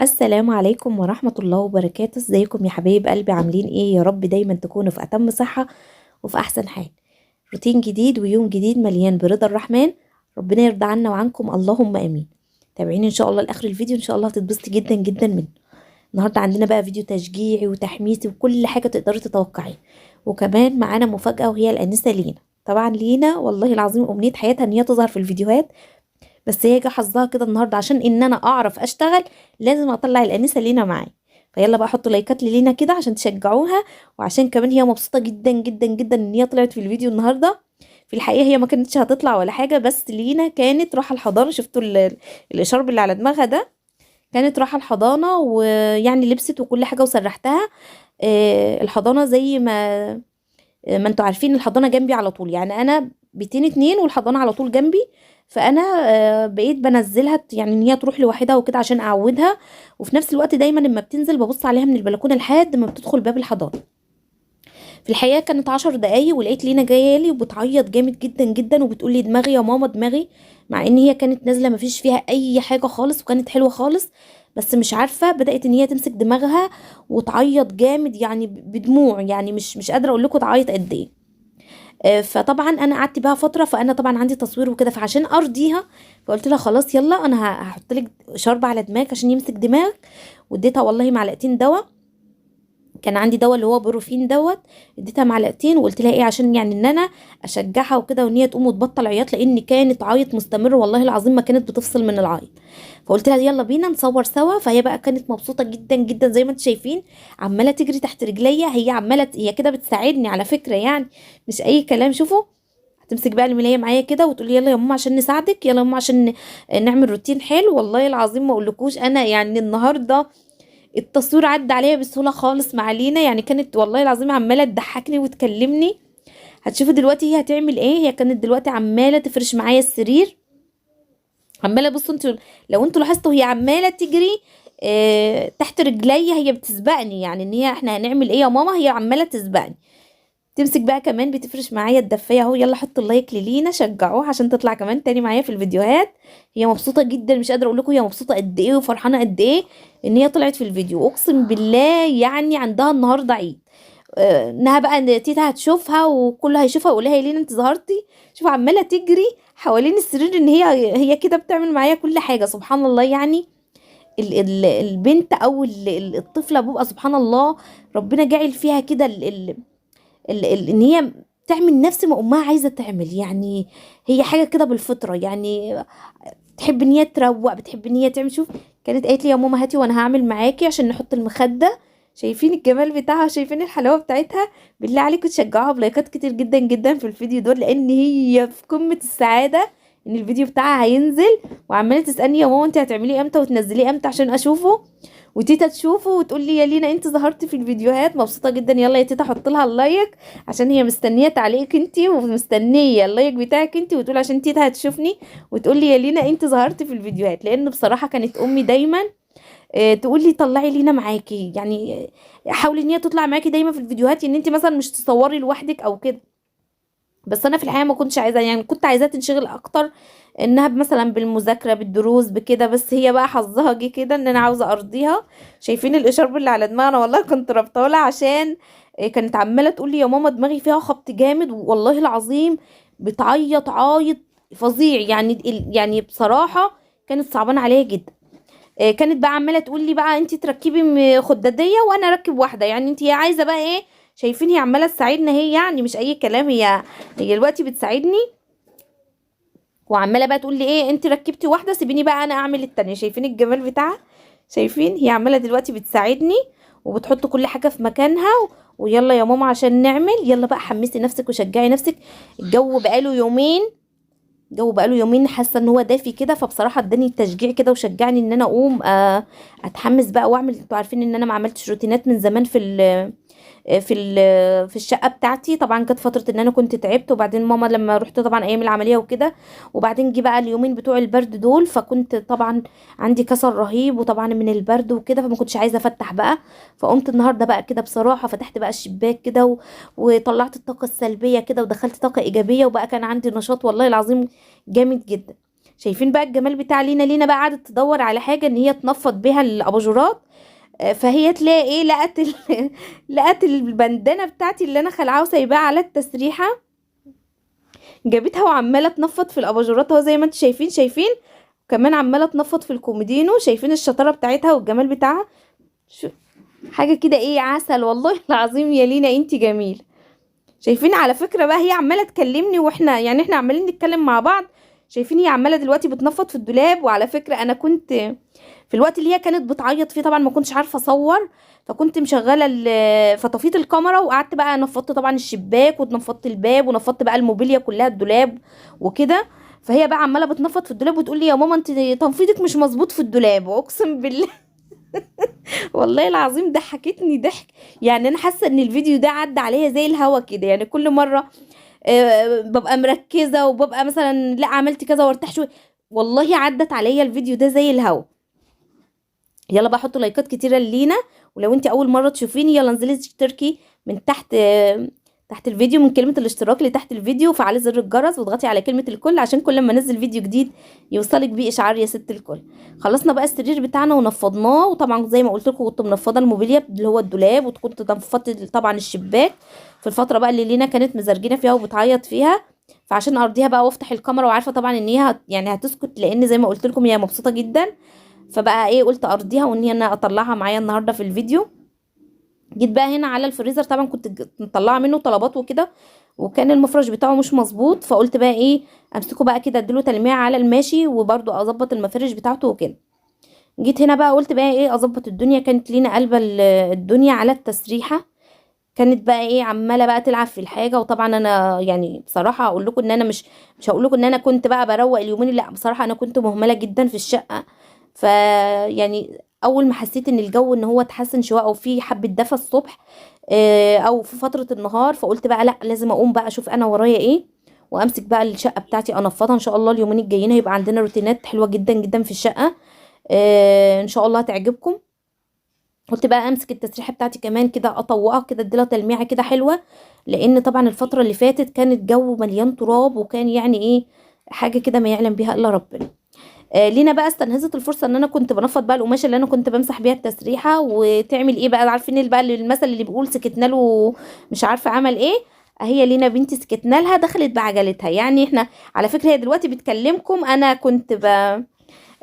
السلام عليكم ورحمة الله وبركاته. ازيكم يا حبايب قلبي؟ عاملين ايه؟ يا رب دايما تكونوا في أتم صحة وفي أحسن حال. روتين جديد ويوم جديد مليان برضا الرحمن، ربنا يرضى عنا وعنكم، اللهم امين. تابعيني ان شاء الله لاخر الفيديو، ان شاء الله هتتبسطي جدا جدا منه. النهارده عندنا بقى فيديو تشجيعي وتحميسي وكل حاجة تقدري تتوقعيها، وكمان معانا مفاجأة وهي الأنسة لينا. طبعا لينا والله العظيم أمنية حياتها ان هي تظهر في الفيديوهات، بس هي جه حظها كده النهارده عشان ان انا اعرف اشتغل لازم اطلع الانسة لينا معايا. فيلا بقى حطوا لايكات للينا كده عشان تشجعوها، وعشان كمان هي مبسوطة جدا جدا جدا ان هي طلعت في الفيديو النهارده. في الحقيقة هي ما كانتش هتطلع ولا حاجة، بس لينا كانت رايحة الحضانة. شفتوا الاشارب اللي على دماغها ده؟ كانت رايحة الحضانة ويعني لبست وكل حاجة وسرحتها. الحضانة زي ما انتوا عارفين الحضانة جنبي على طول، يعني انا بيتين اتنين والحضانه على طول جنبي. فانا بقيت بنزلها يعني ان هي تروح لوحدها وكده عشان اعودها، وفي نفس الوقت دايما لما بتنزل ببص عليها من البلكونه لحد ما بتدخل باب الحضانة. في الحقيقة كانت 10 دقايق ولقيت لينا جاية لي وبتعيط جامد جدا جدا وبتقول لي دماغي يا ماما دماغي، مع ان هي كانت نازله مفيش فيها اي حاجة خالص وكانت حلوة خالص، بس مش عارفه بدات ان هي تمسك دماغها وتعيط جامد يعني بدموع، يعني مش قادرة اقول لكم تعيط قد ايه. فطبعا انا قعدت بقى فترة، فانا طبعا عندي تصوير وكده، فعشان ارضيها فقلت لها خلاص يلا انا هحط لك شرب على دماغك عشان يمسك دماغك، واديتها والله معلقتين دواء، كان عندي دواء اللي هو بروفين دوت، اديتها معلقتين وقلت لها ايه عشان يعني ان انا اشجعها وكده وان هي تقوم وتبطل عياط، لان كانت عيط مستمر والله العظيم ما كانت بتفصل من العيط. فقلت لها يلا بينا نصور سوا، فهي بقى كانت مبسوطة جدا جدا زي ما انتم شايفين، عماله تجري تحت رجليا، هي عماله هي كده بتساعدني على فكرة، يعني مش اي كلام. شوفوا هتمسك بقى الملايه معايا كده وتقول يلا يا ماما عشان نساعدك، يلا يا ماما عشان نعمل روتين حلو. والله العظيم ما اقولكوش انا يعني النهارده التصوير عدى عليا بسهولة خالص مع لينا، يعني كانت والله العظيم عماله تضحكني وتكلمني. هتشوفوا دلوقتي هي هتعمل ايه. هي كانت دلوقتي عماله تفرش معايا السرير، عماله بصوا انتوا لو انتوا لاحظتوا هي عماله تجري تحت رجليا، هي بتسبقني يعني ان هي احنا هنعمل ايه يا ماما، هي عماله تسبقني. تمسك بقى كمان بتفرش معايا الدفايه اهو. يلا حطوا ال like للينا شجعوها عشان تطلع كمان تاني معايا في الفيديوهات. هي مبسوطة جدا، مش قادرة اقول لكم هي مبسوطة قد ايه وفرحانه قد ايه ان هي طلعت في الفيديو، اقسم بالله يعني عندها النهارده عيد. انها بقى ان تيتا هتشوفها وكله هيشوفها ويقول لها يا لينا انت ظهرتي. شوف عماله تجري حوالين السرير ان هي كده بتعمل معايا كل حاجة، سبحان الله. يعني ال ال البنت او الطفلة بيبقى سبحان الله ربنا جعل فيها كده ال ال ال ال ان هي تعمل نفس ما امها عايزه تعمل، يعني هي حاجة كده بالفطرة، يعني بتحب ان هي تروق، بتحب ان هي تعمل. شوف كانت قالت لي يا ماما هاتي وانا هعمل معاكي عشان نحط المخدة. شايفين الجمال بتاعها، شايفين الحلاوة بتاعتها؟ بالله عليكم تشجعوها بلايكات كتير جدا جدا في الفيديو دول، لان هي في قمة السعادة ان الفيديو بتاعها هينزل، وعماله تسالني يا ماما انت هتعمليه امتى وتنزليه امتى عشان اشوفه، وتيتا تشوفه وتقول لي يا لينا انت ظهرتي في الفيديوهات، مبسوطة جدا. يلا يا تيتا حط لها ال like عشان هي مستنيه تعليقك انت ومستنيه ال like بتاعك انت، وتقول عشان تيتا هتشوفني وتقول لي يا لينا انت ظهرتي في الفيديوهات. لان بصراحة كانت امي دايما تقول لي طلعي لينا معاكي، يعني حاولي ان هي تطلع معاكي دايما في الفيديوهات، ان انت مثلا مش تصوري لوحدك او كده. بس انا في الحقيقة ما كنتش عايزه، يعني كنت عايزاها تنشغل اكتر انها مثلا بالمذاكره بالدروس بكده، بس هي بقى حظها جه كده ان انا عاوزه ارضيها. شايفين الاشارب اللي على دماغنا؟ والله كنت ربطه لها عشان كانت عماله تقول لي يا ماما دماغي فيها خبط جامد، والله العظيم بتعيط عايط فظيع، يعني بصراحة كانت صعبانه عليا جدا. كانت بقى عماله تقول لي بقى انت تركبي خداديه وانا اركب واحدة، يعني انت عايزه بقى ايه؟ شايفين هي عماله تساعدنا، هي يعني مش اي كلام، هي دلوقتي بتساعدني وعماله بقى تقول لي ايه انت ركبتي واحدة سيبيني بقى انا اعمل التانية. شايفين الجمال بتاعها؟ شايفين هي عماله دلوقتي بتساعدني وبتحط كل حاجة في مكانها، ويلا يا ماما عشان نعمل. يلا بقى حمسي نفسك وشجعي نفسك. الجو بقاله يومين، الجو بقاله يومين حاسه ان هو دافي كده، فبصراحة اداني التشجيع كده وشجعني ان انا اقوم اتحمس بقى واعمل. انتوا عارفين ان انا ما عملتش روتينات من زمان في الشقة بتاعتي. طبعا كانت فترة ان انا كنت تعبت، وبعدين ماما لما رحت طبعا ايام العملية وكده، وبعدين جه بقى اليومين بتوع البرد دول، فكنت طبعا عندي كسل رهيب وطبعا من البرد وكده، فما كنتش عايزه افتح بقى. فقمت النهارده بقى كده بصراحة فتحت بقى الشباك كده وطلعت الطاقة السلبية كده ودخلت طاقة ايجابية، وبقى كان عندي نشاط والله العظيم جامد جدا. شايفين بقى الجمال بتاع لينا؟ لينا بقى قعدت تدور على حاجة ان هي تنفض بيها الاباجورات، فهي تلاقي ايه، لقت لقت البندانه بتاعتي اللي انا خلعاها وسايباها على التسريحه، جابتها وعماله تنفض في الاباجورات اهو زي ما انتم شايفين. شايفين كمان عماله تنفض في الكوميدينو، شايفين الشطارة بتاعتها والجمال بتاعها؟ شو حاجة كده ايه، عسل والله العظيم يا لينا انتي جميل. شايفين على فكرة بقى هي عماله تكلمني واحنا يعني احنا عمالين نتكلم مع بعض. شايفين هي عماله دلوقتي بتنفض في الدولاب. وعلى فكرة انا كنت في الوقت اللي هي كانت بتعيط فيه طبعا ما كنتش عارفه اصور، فكنت مشغله فطفيت الكاميرا وقعدت بقى نفضت طبعا الشباك ونفضت الباب ونفضت بقى الموبيليا كلها الدولاب وكده. فهي بقى عماله بتنفض في الدولاب وتقول لي يا ماما انت تنفيضك مش مظبوط في الدولاب، واقسم بالله والله العظيم ضحكتني ضحك. يعني انا حاسه ان الفيديو ده عدى عليا زي الهوا كده، يعني كل مرة ببقى مركزه وببقى مثلا لا عملت كذا وارتاح شوية، والله عدت عليا الفيديو ده زي الهوا. يلا بقى حطوا لايكات كتيرة لينا، ولو انت اول مرة تشوفيني يلا انزلي اشتركي من تحت الفيديو، من كلمة الاشتراك اللي تحت الفيديو، وفعلي زر الجرس واضغطي على كلمة الكل عشان كل ما انزل فيديو جديد يوصلك بيه اشعار يا ست الكل. خلصنا بقى السرير بتاعنا ونفضناه، وطبعا زي ما قلت لكم كنت منفضه الموبيليا اللي هو الدولاب، وكنت نفضت طبعا الشباك في الفترة بقى اللي لينا كانت مزرجينه فيها وبتعيط فيها، فعشان ارضيها بقى وافتح الكاميرا، وعارفه طبعا ان هي يعني هتسكت لان زي ما قلت لكم هي مبسوطة جدا، فبقى ايه قلت ارضيها وان هي انا اطلعها معايا النهارده في الفيديو. جيت بقى هنا على الفريزر، طبعا كنت مطلعه منه طلبات وكده، وكان المفرش بتاعه مش مظبوط، فقلت بقى ايه امسكه بقى كده اديله تلميع على الماشي وبرده اظبط المفارش بتاعته وكده. جيت هنا بقى قلت بقى ايه اظبط الدنيا، كانت لينا قلبه الدنيا على التسريحه، كانت بقى ايه عماله بقى تلعب في الحاجة. وطبعا انا يعني بصراحة اقول لكم ان انا مش هقول لكم ان انا كنت بقى بروق اليومين، لا بصراحة انا كنت مهملة جدا في الشقة. فيعني اول ما حسيت ان الجو ان هو اتحسن شوية او في حبه دفى الصبح، او في فترة النهار، فقلت بقى لا لازم اقوم بقى اشوف انا ورايا ايه، وامسك بقى الشقة بتاعتي انفضها. ان شاء الله اليومين الجايين هيبقى عندنا روتينات حلوة جدا جدا في الشقة، ان شاء الله هتعجبكم. قلت بقى امسك التسريحه بتاعتي كمان كده اطوقها كده اديلها تلميعه كده حلوة، لان طبعا الفترة اللي فاتت كان الجو مليان تراب، وكان يعني ايه حاجة كده ما يعلم بيها الا ربنا. لينا بقى استنهزت الفرصة ان انا كنت بنفض بقى القماشه اللي انا كنت بمسح بيها التسريحه، وتعمل ايه بقى، عارفين بقى المثل اللي بيقول سكتنا له مش عارفه عمل ايه، هي لينا بنتي سكتنا لها دخلت بعجلتها. يعني احنا على فكرة هي دلوقتي بتكلمكم، انا كنت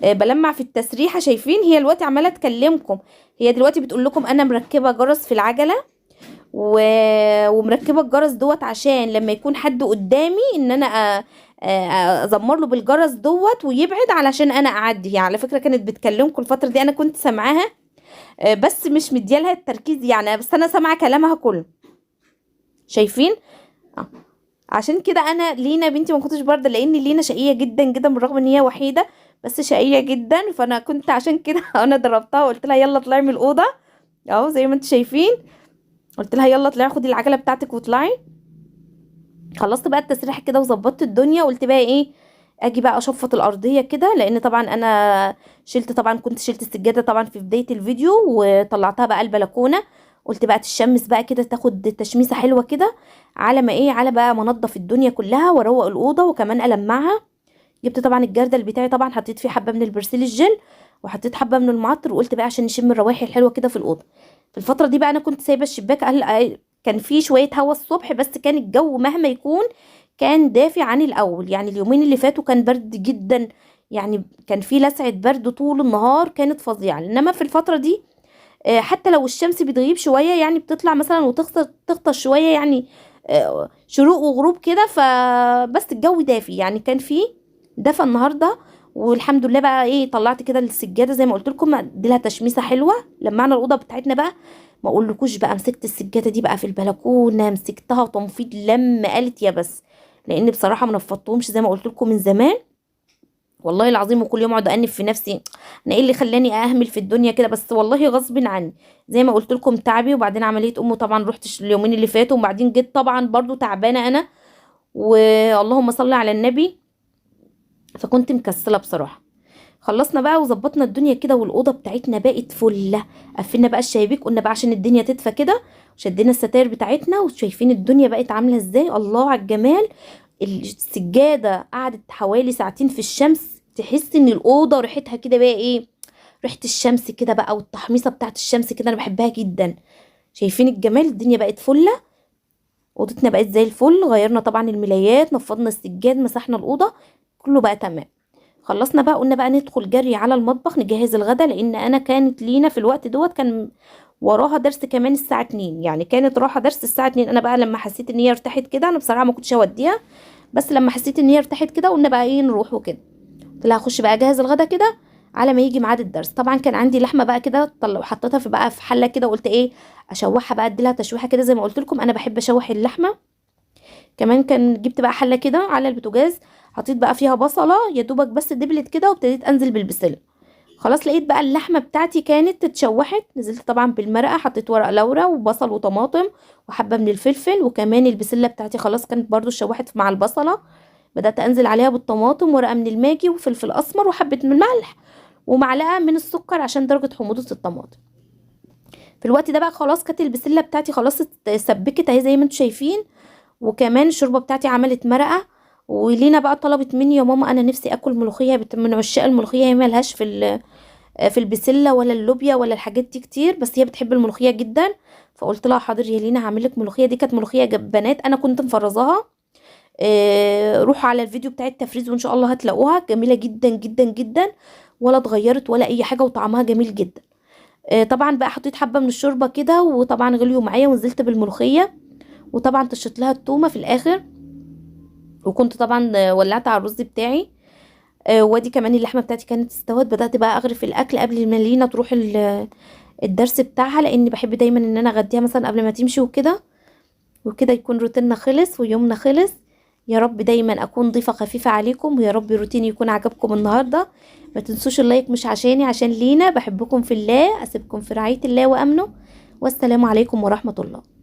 بلمع في التسريحه، شايفين هي دلوقتي عماله تكلمكم، هي دلوقتي بتقول لكم انا مركبة جرس في العجلة ومركبه الجرس دوت عشان لما يكون حد قدامي ان انا ازمر له بالجرس دوت ويبعد علشان انا اعدي. هي على فكرة كانت بتكلمكم الفترة دي، انا كنت سامعاها، بس مش مديالها التركيز يعني، بس انا سامعه كلامها كله. شايفين؟ عشان كده انا لينا بنتي ما كنتش برضه، لان لينا شقيه جدا جدا بالرغم ان هي وحيده بس شقيه جدا، فانا كنت عشان كده انا ضربتها وقلت لها يلا اطلعي من الاوضة اهو زي ما انتم شايفين، قلت لها يلا اطلعي خدي العجلة بتاعتك واطلعي. خلصت بقى التسريح كده وظبطت الدنيا، قلت بقى ايه اجي بقى اشفط الارضية كده، لان طبعا انا شلت طبعا كنت شلت السجادة طبعا في بداية الفيديو وطلعتها بقى البلكونه، قلت بقى تشمس بقى كده تاخد تشميسه حلوة كده على ما ايه، على بقى ما انضف الدنيا كلها واروق الاوضة وكمان المعها. جبت طبعا الجردل بتاعي، طبعا حطيت فيه حبه من البرسيل الجل وحطيت حبه من المعطر، وقلت بقى عشان نشم الروايح الحلوة كده في الاوضة. في الفترة دي بقى انا كنت سايبه الشباك، كان فيه شوية هوا الصبح، بس كان الجو مهما يكون كان دافي عن الاول، يعني اليومين اللي فاتوا كان برد جدا، يعني كان فيه لسعه برد طول النهار كانت فظيعة. انما في الفترة دي، حتى لو الشمس بتغيب شوية، يعني بتطلع مثلا وتغطس شوية، شروق وغروب كده، فبس الجو دافي، يعني كان فيه دفى النهارده والحمد لله. بقى ايه طلعت كده السجادة زي ما قلت لكم، ادي لها تشميسه حلوة. لمعنا الاوضة بتاعتنا بقى، ما اقولكوش بقى، مسكت السجادة دي بقى في البلكونه، مسكتها تنفيض لما قالت يا بس، لان بصراحة ما نفضتهمش زي ما قلت لكم من زمان والله العظيم، وكل يوم اقعد انف في نفسي انا ايه اللي خلاني اهمل في الدنيا كده، بس والله غصب عني زي ما قلت لكم تعبي. وبعدين عملية امه طبعا رحت اليومين اللي فاتوا، وبعدين جيت طبعا برضو تعبانة انا، واللهم صل على النبي، فكنت مكسله بصراحة. خلصنا بقى وظبطنا الدنيا كده، والاوضه بتاعتنا بقت فله، قفلنا بقى الشبابيك قلنا بقى عشان الدنيا تدفى كده، وشدينا الستاير بتاعتنا، وشايفين الدنيا بقت عامله ازاي، الله على الجمال. السجادة قعدت حوالي ساعتين في الشمس، تحس ان الاوضة ريحتها كده بقى ايه، ريحه الشمس كده بقى، والتحميصه بتاعت الشمس كده، انا بحبها جدا. شايفين الجمال؟ الدنيا بقت فله، اوضتنا بقت زي الفل. غيرنا طبعا الملايات، نفضنا السجاد، مسحنا الاوضة، كله بقى تمام. خلصنا بقى، قلنا بقى ندخل جري على المطبخ نجهز الغدا، لان انا كانت لينا في الوقت دوت كان وراها درس كمان الساعة 2، يعني كانت راحة درس الساعة 2. انا بقى لما حسيت ان هي ارتاحت كده، انا بصراحة ما كنتش اوديها، بس لما حسيت ان هي ارتاحت كده قلنا بقى ايه نروح وكده. قلت لها هخش بقى اجهز الغدا كده على ما يجي ميعاد الدرس. طبعا كان عندي لحمه بقى كده، حطيتها في بقى في حله كده، وقلت ايه اشوحها بقى، ادي لها تشويحه كده زي ما قلت لكم انا بحب اشوح اللحمة. كمان كان جبت بقى حله كده على البوتاجاز، حطيت بقى فيها بصله يا دوبك بس دبلت كده، وابتديت انزل بالبسله. خلاص لقيت بقى اللحمة بتاعتي كانت اتشوحت، نزلت طبعا بالمرقه، حطيت ورق لورا وبصل وطماطم وحبه من الفلفل، وكمان البسله بتاعتي خلاص كانت برضو اتشوحت مع البصله. بدات انزل عليها بالطماطم، ورقة من الماجي وفلفل اسمر وحبه من الملح ومعلقة من السكر عشان درجه حموضه الطماطم. في الوقت ده بقى خلاص كانت البسله بتاعتي خلاص اتسبكت اهي زي ما انتم شايفين، وكمان الشوربة بتاعتي عملت مرقه. ولينا بقى طلبت مني يا ماما انا نفسي اكل ملوخية، من عشاق الملوخية، هي مالهاش في البسله ولا اللوبيا ولا الحاجات دي كتير، بس هي بتحب الملوخية جدا. فقلت لها حاضر يا لينا هعمل لك ملوخية. دي كانت ملوخية بنات انا كنت مفرزاها، روحوا على الفيديو بتاع التفريز وان شاء الله هتلاقوها جميلة جدا جدا جدا، ولا اتغيرت ولا اي حاجة، وطعمها جميل جدا. طبعا بقى حطيت حبه من الشوربة كده، وطبعا غليوا معايا ونزلت بالملوخيه، وطبعا طشيت لها التومه في الاخر، وكنت طبعا ولعت على الرز بتاعي. وادي كمان اللحمة بتاعتي كانت استوت. بدات بقى اغرف الاكل قبل ما لينا تروح الدرس بتاعها، لان بحب دايما ان انا اغديها مثلا قبل ما تمشي وكده. وكده يكون روتيننا خلص ويومنا خلص. يا رب دايما اكون ضيفه خفيفة عليكم، ويا رب روتيني يكون عجبكم النهارده. ما تنسوش ال like، مش عشاني، عشان لينا. بحبكم في الله، اسيبكم في رعاية الله وامنه، والسلام عليكم ورحمة الله.